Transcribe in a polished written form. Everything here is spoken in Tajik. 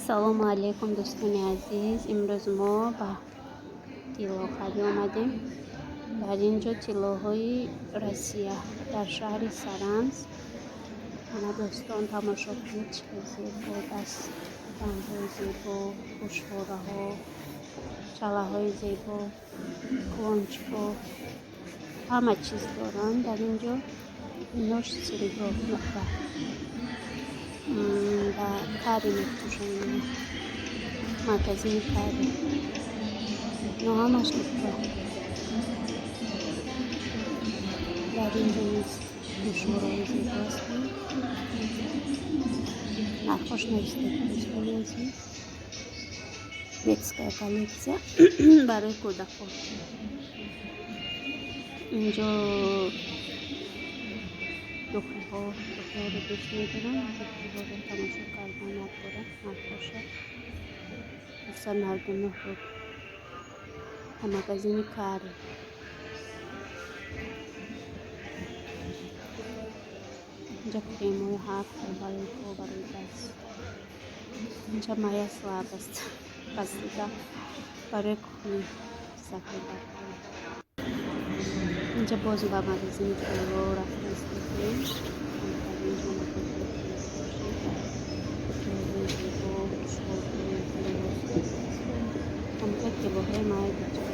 Ассалому алайкум, дӯстони азиз. Имрӯз мо ба тиллохарӣ омадем. Дар ин ҷо тиллоҳои Россия дар шаҳри Саранск. Ана, дӯстон, тамошо кунед, чӣ хел зебо: дастбандҳои зебо, гӯшвораҳо, чалаҳои зебо, кулончико, ҳама чиз доранд дар ин ҷо. Инош серебро, нуқра, ба Кари мефурӯшанд, магазини Кари. Ино ҳамаш нуқра. Дар ин ҷо низ гӯшвораҳои зебо ҳастанд, нархош нависта, дӯстони азиз. Детская коллекция барои кӯдакон. Инҷо духиҳо, духиҳоро дӯст медорам, духиҳоро тамошо кардан надорам. Нархоша 799 рубл дар магазини Кари. Инҷа кремҳои ҳар хел барои по, барои даст. Инҷа моя слабость, посуда барои кухни, сафедакҳо. Инҷа боз ба магазини тилло рафта истодем. Дар инҷо мағозаи тиллофурӯшӣ, тиллоҳои зебо, гӯшворҳои, либос. Ҳамаи тиллоҳои майда.